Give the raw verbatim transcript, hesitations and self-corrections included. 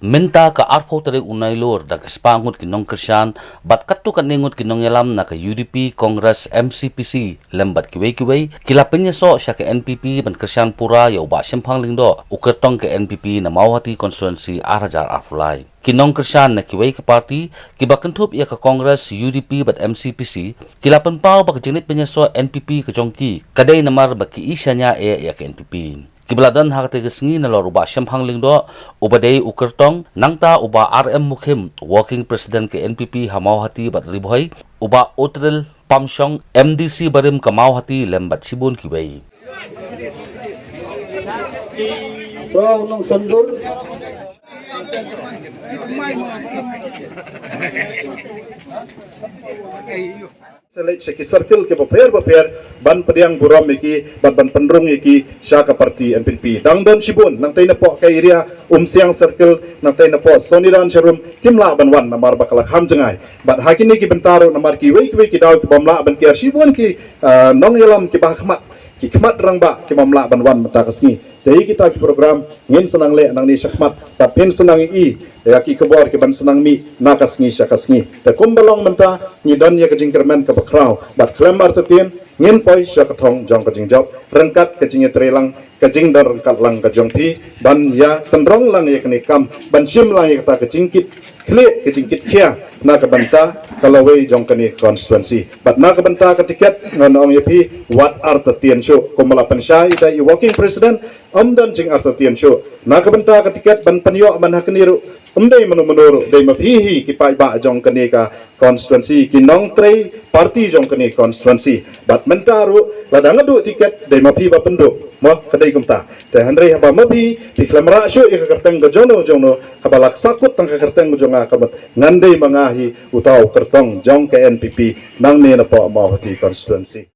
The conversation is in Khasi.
Mynta ka arphew tarik u Nailur da ki spah ngut ki nongkyrshan bad katto katne ngut ki nongïalam na ka U D P, Congress, M C P C lem bad kiwei kiwei ki la pynïasoh sha ka N P P ban kyrshan pura ïa u Bah Shemphang Lyngdoh, u kyrtong ka N P P na Mawhati constituency ar hajar arphew lai. Ki nongkyrshan na kiwei ki party kiba kynthup ïa ka Congress, U D P bad M C P C ki la pynpaw ba ka jingleit pynïasoh N P P ka jong ki ka dei namar ba ki i shaniah eh ïa ka N P P. Kiba la don ha katei ka sngi nalor u Bah Shemphang Lyngdoh, uba dei u kyrtong, nangta u Bah R M Mukhim, Working President ka N P P ha Mawhati bad Ri Bhoi, u Bah Utril Pamshong, M D C barim ka Mawhati lem bad shibun kiwei. Wow, nong sandur. Select sha ki circle kiba pher ba pher ban pdiang burom ïa ki bad ban pynrung ïa ki sha ka party N P P. Dang don shibun nangtei napoh ka area Umsiang circle, nangtei napoh Soniran Sharum, kim lah ban wan namar ba ka la kham jngai. Bad ha kine ki bynta ruh namar kiwei kiwei ki daw ki bym lah ban kiar, shibun ki, ah, nongïalam kiba ha khmat, ki khmat rangbah ki bym lah ban wan mynta ka sngi. Te ïa kita ki program ngin sa nang leh nangne shakhmat, bad phin sa nang ïohi ïa ki khubor ki ban sa nang mih na ka sngi sha ka sngi. Te kumba long mynta ngi don ïa ka jingkyrmen kaba khraw, bad khlem artatien ngin poi sha ka thong jong ka jingjop ryngkat ka jingïatreilang, ka jingdon ryngkat lang ka jong phi ban ïa tynrong lang ïa kane ka kam, ban shim lang ïa kata ka jingkit khlieh, ka jingkit khia na ka bynta ka lawei jong kane ka constituency. Bad na ka bynta ka tiket ngan ong ïa phi, wat artatien shuh, kumba la pynshai ita i Working President, ym don jingartatien shuh. Na ka bynta ka tiket ban pynïoh man ha kane ruh, ym dei mano mano ruh, dei ma phi hi ki paidbah jong kane ka constituency, ki nongtrei party jong kane ka constituency. Bad mynta ruh lada nga duh tiket dei ma phi ba pynduh. Mo, ka dei kumta. Te hynrei haba ma phi phi khlem rah shuh ïa ka kyrteng ka jongno jongno, haba la ksa kut tang ka kyrteng jong nga, ka mut ngan dei ma nga hi uta u kyrtong jong ka N P P nangne napoh Mawhati constituency.